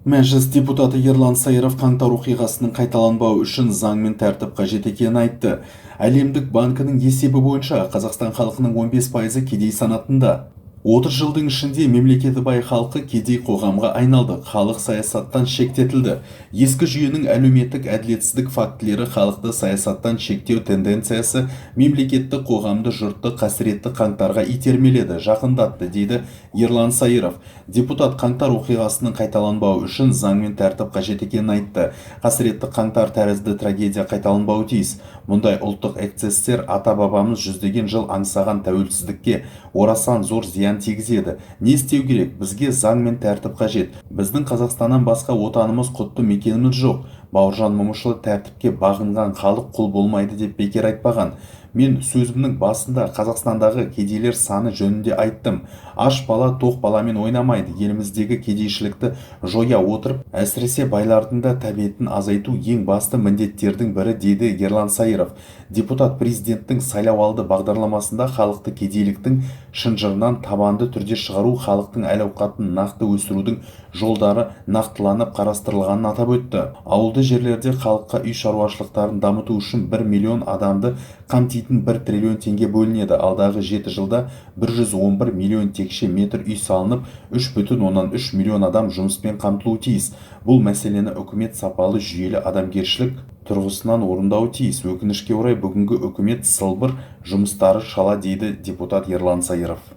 Мәжіліс депутаты Ерлан Сайыров қаңтар оқиғасының қайталанбауы үшін заң мен тәртіп қажет екенін айтты. Әлемдік банкінің есебі бойынша, Қазақстан халқының 15 пайызы кедей санатында. 30 жылдың ішінде мемлекеті бай халқы кедей қоғамға айналды, халық саясаттан шеттетілді. Ескі жүйенің әлеуметтік әділетсіздік фактілері, халықты саясаттан шеттеу тенденциясы мемлекетті, қоғамды, жұртты қасіретті қаңтарға итермеледі, жақындатты, дейді Ерлан Сайыров. Депутат қаңтар оқиғасының қайталанбауы үшін заң мен тәртіп қажет екенін айтты. Қасіретті қаңтар тәрізді трагедия қайталанбауы тиіс. Мұндай ұлттық эксцесстер ата-бабамыз жүздеген жыл аңсаған тәуелсіздікке орасан зор зиян тигізеді. Не істеу керек? Бізге заң мен тәртіп қажет. Біздің Қазақстаннан басқа отанымыз, құтты мекеніміз жоқ. Бауыржан Момышұлы «Тәртіпке бағынған халық құл болмайды» деп бекер айтпаған. Мен сөзімнің басында Қазақстандағы кедейлер саны жөнінде айттым. Аш бала тоқ баламен ойнамайды. Еліміздегі кедейшілікті жоя отырып, әсіресе байлардың да тәбетін азайту ең басты міндеттердің бірі, дейді Ерлан Сайыров. Депутат президенттің сайлауалды бағдарламасында халықты кедейліктің шынжырынан табанды түрде шығару, халықтың әл-ауқатын нақты өсірудің жолдары нақтыланып қарастырылғанын атап өтті. Ауылды жерлерде халыққа үй шаруашылықтарын дамыту үшін 1 миллион адамды қамтитын 1 триллион теңге бөлінеді. Алдағы 7 жылда 111 миллион текше метр үй салынып, 3,3 миллион адам жұмыспен қамтылуы тиіс. Бұл мәселені үкімет сапалы, жүйелі, адамгершілік тұрғысынан орындауы тиіс. Өкінішке орай, бүгінгі үкімет сылбыр, жұмыстары шала, дейді депутат Ерлан Сайыров.